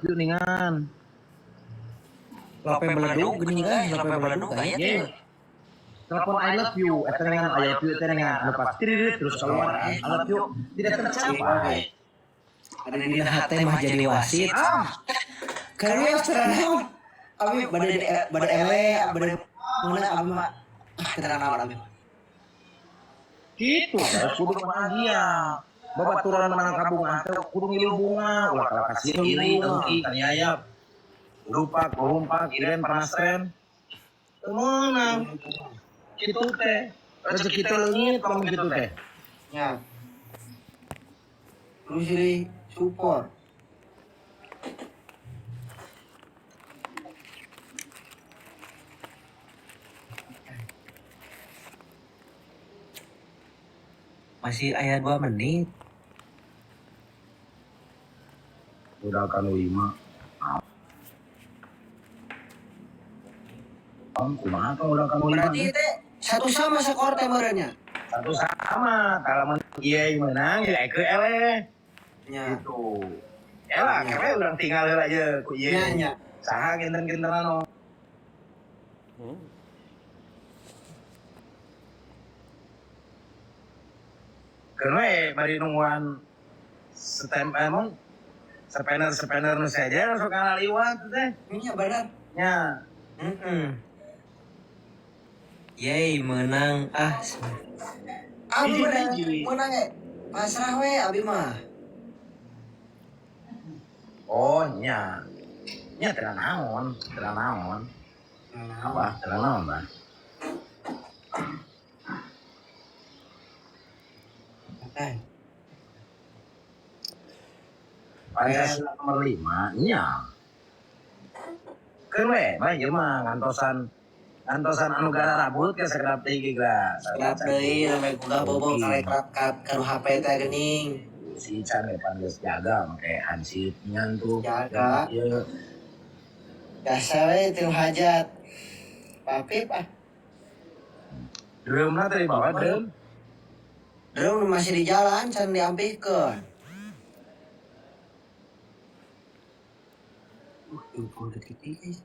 You ningan. Lope meledug geuning euy, lope meledug aya Ye. teh. Telepon I love you, eta dengan I love you eta dengan anu pas tiririt terus keluar I love you tidak tercapai. Ada dina hate mah jadi wasit. Ah, Karena naon? Abi bade bade ele, bade meunang abi mah. Ah, teu naon abi. Gitu, guys, kudu bahagia. Babaturan menang kabungan teh kudu ngilu bunga, ulah kalah kasih iri, dengki, kaniaya. Lupa, korumpak, iren, panasren. Teu meunang. Kitu teh. Rezeki teh leungit lamun kitu teh. Ya. Terus jadi support. Masih aya 2 menit. Udah kan 5. Om, kumaha kan udah kan 5. Berarti teh satu sama skor teh meureunnya. Satu sama, kalau menang iya menang ya eke eleh. Nya. Gitu. Ya lah, karena urang tinggal heula aja ku ieu. Nya nya. Saha kinten-kintenan no. Keun we bari nungguan setem emang sepener-sepener nu saja sok ngaliwat teh. Nya benar. Nya. Heeh. Yeay, menang. Ah. Abi menang, menang eh. Pasrah we abi mah. Oh, nya. Nya teu naon, teu naon. Apa? Teu naon, Bang. Eh, Pancasila nomor 5, nya. Keun we, bae ieu mah ngantosan ngantosan anu gararabut ke sakedap deui ge geura. Sakedap deui sampai gugah bobo karek ka HP teh geuning. Si Ican ge pan geus jaga make hansip nyan tuh. Jaga. Ieu. Biasa we teu hajat. Papip ah. Drumna teh dibawa drum. Drum masih di jalan can diampihkeun. 20 detik guys.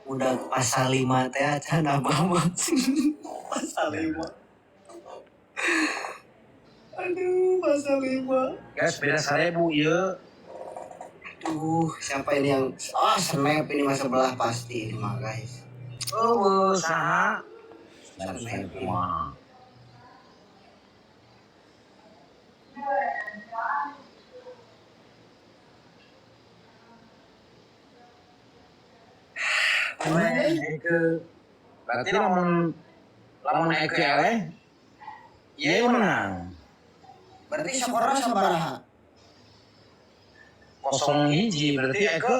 Udah pasal 5 teh acan abah mah. Pasal 5. Aduh, pasal 5. Guys, beda 1000 ieu. Aduh, siapa ini yang oh, snap ini mah sebelah pasti ini mah guys. Eueuh, saha? Snap ini. Wah. Eke. Berarti lamun lamun Eke eleh, ieu menang. Berarti skornya sabaraha? 0-1 berarti Eke,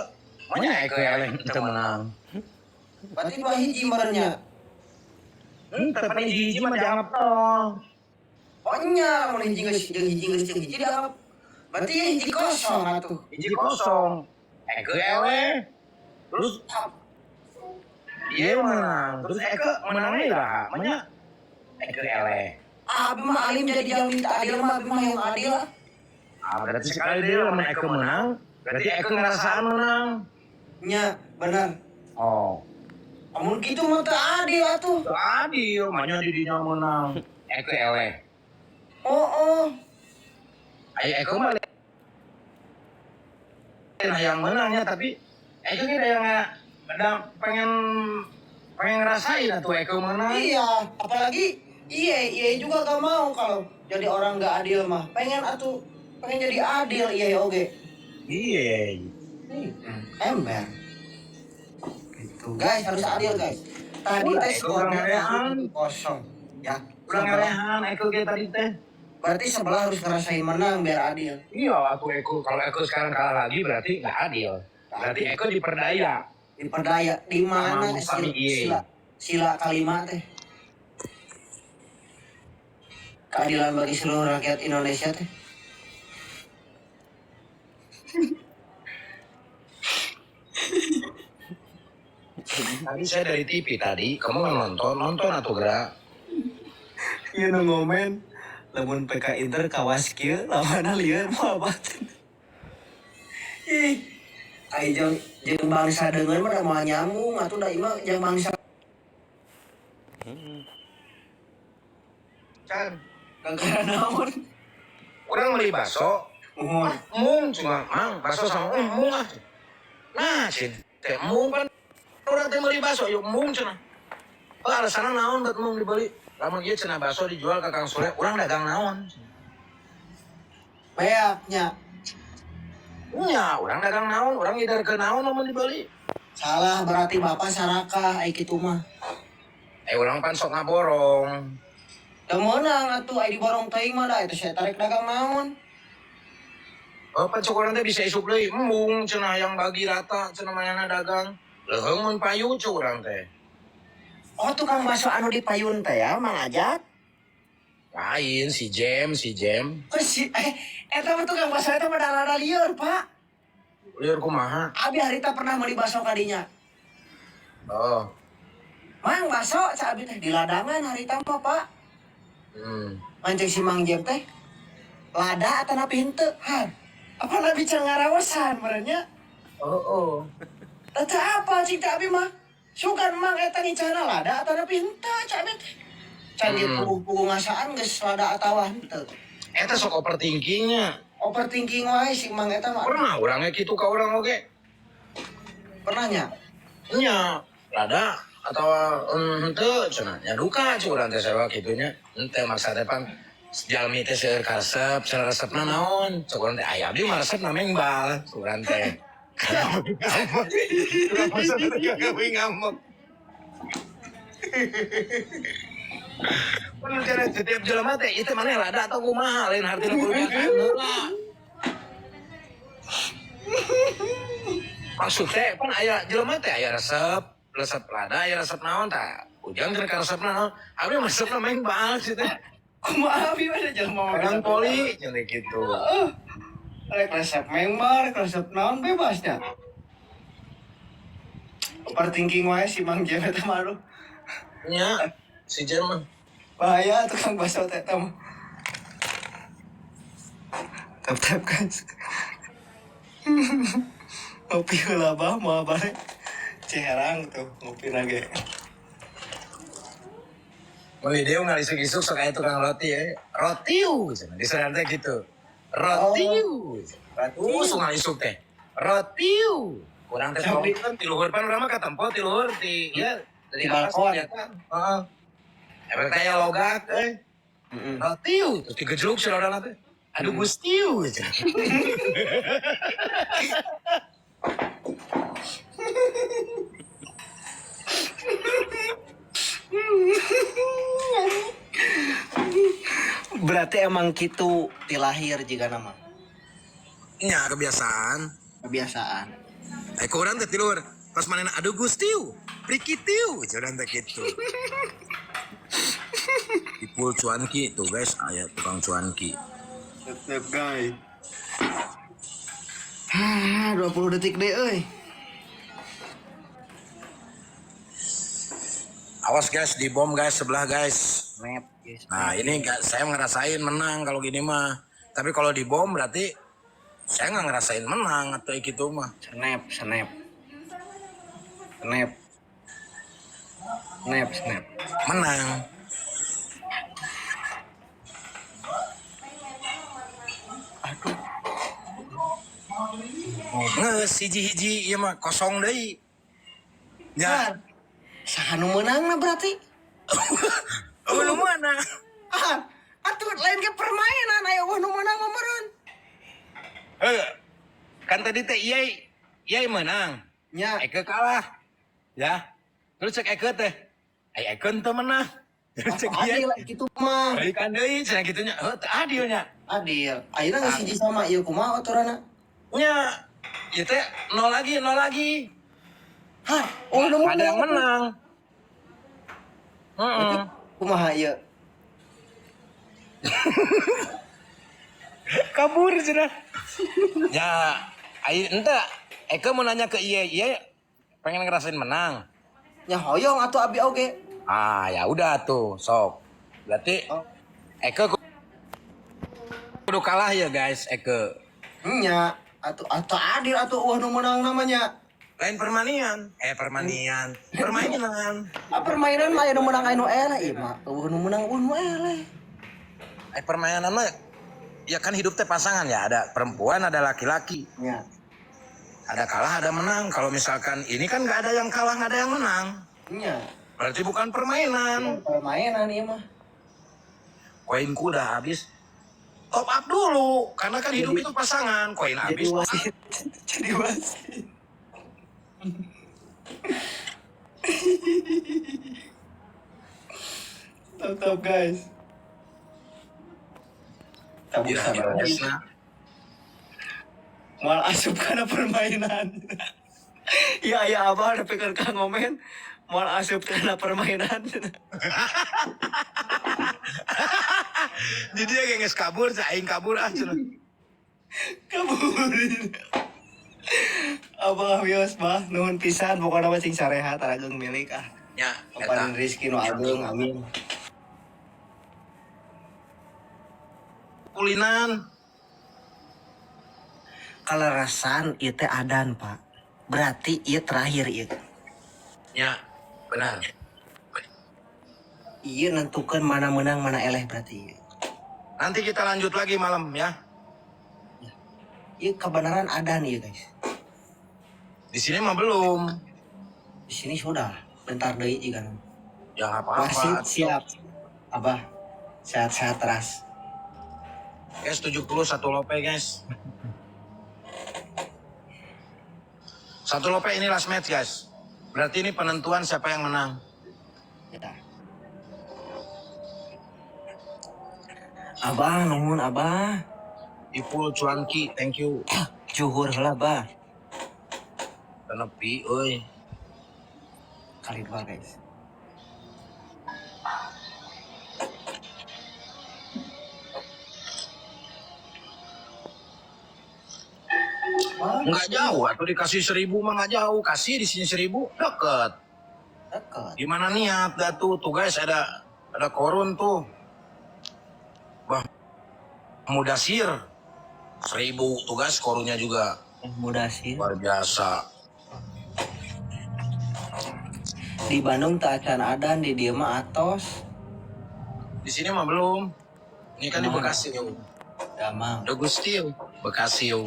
manya Eke eleh teu menang. Berarti 2-1 merenya. Henteu pan hiji-hiji mah dianggap nol. Oh nya, mun hiji geus jeung hiji geus jeung hiji dianggap berarti 1-0 atuh. 1-0. Eke eleh. Terus ieu menang. Terus Eke menangnya iraha? Manya Eke eleh. Ah, abi mah alim jadi yang minta adil mah abi mah yang adil ah. Ah, berarti sekali dia lamun Eke menang, berarti Eke ngerasaan menang. Nya, benar. Oh. Amun kitu mah teu adil atuh. Teu adil, manya didinya menang. Eke eleh. Oh, oh. Ayo Eke mah lain yang menangnya tapi Eke ge yang pengen pengen ngerasain atuh Eke menang. Iya, apalagi iya iya juga gak mau kalau jadi orang gak adil mah. Pengen atuh pengen jadi adil iya oge. Iya. Ember. Gitu guys, harus adil guys. Tadi teh skornya 1-0 ya. Kurang ngelehan Eko ge tadi teh. Berarti sebelah harus ngerasain menang biar adil. Iya, aku Eko kalau Eko sekarang kalah lagi berarti nggak adil. Berarti Eko diperdaya. Diperdaya di mana Sama sila, iya. sila, sila kalimat teh? Keadilan bagi seluruh rakyat Indonesia teh. Tadi saya dari TV tadi, kamu nggak nonton, nonton atau gerak? Ieu nu ngomen, lamun PK Inter kawas kieu lawanna lieur moal batin. Ih, ai jeung jeung bangsa deungeun mah da moal nyambung atuh, da ieu mah jeung bangsa Can, gara naon? Kurang beli bakso, Muhun. Mung cuma mang bakso sama mung ah. Nah, sih teh mung kan urang teh meuli bakso yuk mung cenah. Oh, alasanna naon buat mung dibeli? Lamun ieu cenah bakso dijual ke Kang Surya, urang dagang naon? Beaknya. Nya, urang dagang naon, urang ngidar ke naon lamun dibeli? Salah berarti bapak sarakah ai kitu mah. Eh, urang pan sok ngaborong. Teu meunang atuh ai diborong teuing mah da eta saya tarik dagang naon. Oh, pan sok urang teh bisa isuk deui embung cenah yang bagi rata cenah manehna dagang. Leuheung mun payu cu urang teh. Oh, tukang bakso anu di payun teh ya, Mang Ajat? Lain si Jem, si Jem. Oh, si eta mah tukang bakso eta mah da rada lieur, Pak. Lieur kumaha? Abi harita pernah meuli bakso kadinya. Oh. Mang bakso cak abi teh di ladangan harita mah, Pak. Mancing si Mang Jem teh lada atau napi henteu? Han. Apa nabi can ngarawesan merenya? Oh, oh. Teu apa cing teh abi mah? Sugan mang eta ngincana lada atau napi henteu cak abi teh. Can ge puguh-puguh ngasaan geus lada atawa henteu. Eta sok overthinkingnya. Overthinking wae si Mang eta mah. Pernah orangnya gitu ke orang oge. Pernah nya? Nya, lada atau henteu cenah. Nya duka cu urang teh sarua kitu nya. Henteu maksa teh pan jalmi teh seueur karesep, cenah resepna naon? Cek urang teh aya abdi mah resepna mengbal, cek urang teh. Ngambek. Pan cenah setiap jelema teh ieu teh maneh lada atau kumaha lain hartina kudu heula. Maksud teh pan aya jelema teh aya resep, resep lada, aya resep naon tah. Ujang keur karesepna naon? Abdi mah resepna mengbal sih teh. Kumaha abi mah da jelema mah Orang poli cenah kitu. Heeh. Rek resep mengbal, rek resep naon bebasnya. Overthinking wae si Mang Jem eta mah aduh. Nya, si Jem mah. Bahaya tukang bakso teh eta mah. Tap tap guys. Ngopi heula bah moal balik. Ciherang tuh ngopi nage. Meuli dia ngalisuk-isuk sok aya tukang roti ya. Rotiu cenah. Di sana teh gitu. Rotiu. Oh. Sok ngalisuk teh. Rotiu. Kurang teh tong ti luhur pan urang mah katempo ti luhur ti ieu dari Di atas balkon. ti atas. Heeh. Emang teh aya logak euy. Rotiu terus digejluk saudara teh. Aduh Gustiu cenah. Berarti emang gitu ti lahir jiga nama. Nya kebiasaan. Kebiasaan. Eh kurang teh ti luhur. Pas manehna aduh Gustiu, prikitiu cenah teh kitu. Ipul cuanki tuh guys, aya tukang cuanki. Tap guys. Hah, 20 detik deh euy. Awas guys, di bom guys sebelah guys. Map guys. Nah ini nggak, saya ngerasain menang kalau gini mah. Tapi kalau di bom berarti saya nggak ngerasain menang atau gitu mah. Snap, snap. Snap. Snap, snap. Menang. Aduh. Nges hiji-hiji ieu mah kosong deui. Ya. Saha nu meunangna berarti? Oh, nu mana? Ah, atuh lain ke permainan aya eueuh nu meunang mah meureun. Eh, kan tadi teh ieu ieu menang. Nya. Eke kalah. Ya. Terus cek Eke teh. Ai Eke teu menang. Terus cek ieu. Adil kitu mah. Balikan deui cenah kitu nya. Heuh, teu adil nya. Adil. Ayeuna geus hiji sama ieu kumaha aturanna? Nya. Ieu teh nol lagi, nol lagi. Hah, oh nu Ada yang menang. Heeh. Kumaha ieu? Kabur sudah. Ya, ai ente Eke mau nanya ke Iye, Iye pengen ngerasain menang. Nya hoyong atuh abi oge. Ah, ya udah tuh, sok. Berarti Oh. Eke kudu kalah ya guys, Eke. Nya atuh atuh adil atuh euweuh nu meunang namanya. Lain permainan, eh permainan, permainan. Ah, permainan mah aya nu meunang aya nu eleh ieu mah euweuh nu meunang euweuh nu eleh. Eh permainan mah ya kan hidup teh pasangan ya, ada perempuan, ada laki-laki. Nya. Ada kalah, ada menang. Kalau misalkan ini kan nggak ada yang kalah, nggak ada yang menang. Nya. Berarti bukan permainan. Permainan ieu mah. Koinku udah habis. Top up dulu, karena kan hidup itu pasangan. Koin Jadi habis. wasit. Jadi wasit. Top top guys. Tabu Ya, sabar. biasa. Moal asup kana permainan. Ya ya abah ada pikir kang ngomen moal asup kana permainan. Jadi dia geus kabur, aing kabur ah cenah. Kabur. Abah wios bah nuhun pisan pokona mah cing sarehat ageng milik ah. Ya, eta. Paparin rezeki nu ageng amin. Kulinan. Kalerasan ieu teh adan, Pak. Berarti ieu terakhir ieu. Ya, benar. Ieu nentukeun mana menang mana eleh berarti ieu. Nanti kita lanjut lagi malam ya. Ieu kebenaran adan ieu, guys. Di sini mah belum. Di sini sudah. Bentar deui juga. Ya nggak apa-apa. Wasit siap. Abah, sehat-sehat teras. Guys, 71 lope guys. Satu lope ini last match guys. Berarti ini penentuan siapa yang menang. Ya. Abah, nuhun Abah. Ipul Cuanki, thank you. Juhur heula, Bah. Tenepi, euy. Kali dua, guys. Wah, Nggak jauh, atau dikasih 1.000 mah nggak jauh. Kasih di sini 1.000, deket. Deket. Gimana niat dah tuh? Tuh guys, ada korun tuh. Bah, Mudasir. 1.000 tuh guys, korunnya juga. Mudah sih. Luar biasa. Di Bandung tak acan adan, di dieu mah atos. Di sini mah belum. Ini kan di Mana? Bekasi. Yo. Damang, Udah Gusti, yo. Bekasi. Yo.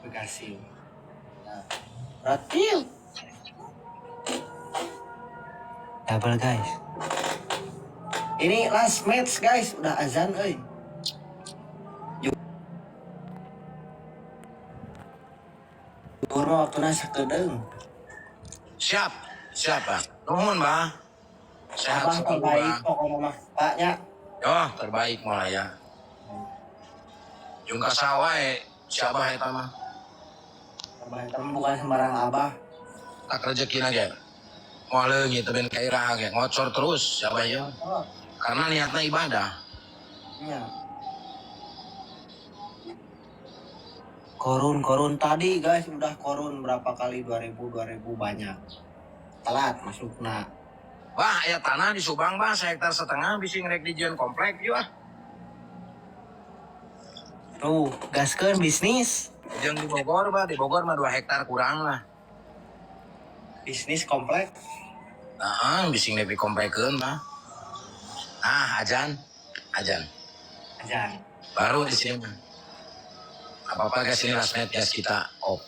Bekasi. Nah, berarti double guys. Ini last match guys, udah azan euy. Juhur mah waktuna sakedeung. Siap, siap, Bang. Nuhun, Bang. Sehat Abah selalu, terbaik Bang. pokoknya mah. Pak nya. Yo, terbaik malah ya. Jeung ka sawah si Abah eta mah. Abah eta mah bukan sembarang abah. Tak rezekina ge. Moal leungit teh ben kairah ge, ngocor terus si Abah ya. Oh, Karena niatnya ibadah. iya. Korun korun tadi guys udah korun berapa kali 2000 2000 banyak. Telat masukna. Wah, aya tanah di Subang, Bang, sehektar setengah bisa ngerek dijieun komplek yuk ah. Tuh, gaskeun bisnis. Jeung di Bogor, Bah, di Bogor mah 2 hektar kurang lah. Bisnis komplek. Nah, bisa ngerek dikomplekkeun, Bah. Ah, ajan. Ajan. Ajan. Baru di sini. Mah. Apa-apa guys, ini last match guys kita off.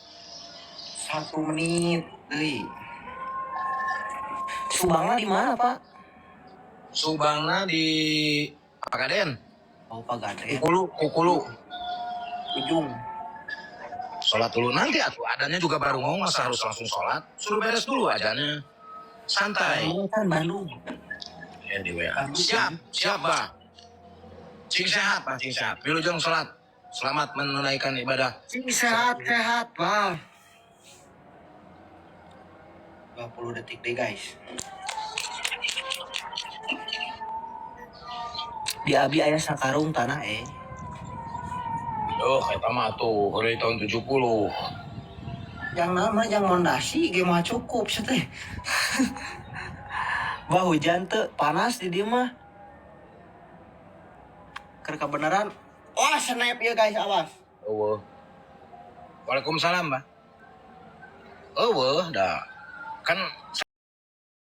1 menit deui. Subangna di mana, Pak? Subangna di Pagaden. Oh, Pagaden. Kukulu, Kukulu. Ujung. Sholat dulu nanti atuh adanya juga baru ngomong masa harus langsung sholat. Suruh beres dulu adanya. Santai. Bandung kan Bandung. Ya di WA. Bandung. Siap, siap, Bah. Cing sehat, Bah, cing sehat. Wilujeng sholat. Selamat menunaikan ibadah. Cing sehat, sehat, Bang. 20 detik deh, guys. Di Abi aya sakarung tanah eh. Oh, eta mah tuh dari tahun 70. Yang nama yang mondasi ge mah cukup sih teh. Bah, hujan tuh, panas di dieu mah. Keur kebenaran. Wah, snap ya guys, awas. Euweuh. Waalaikumsalam, Bah. Euweuh dah. Kan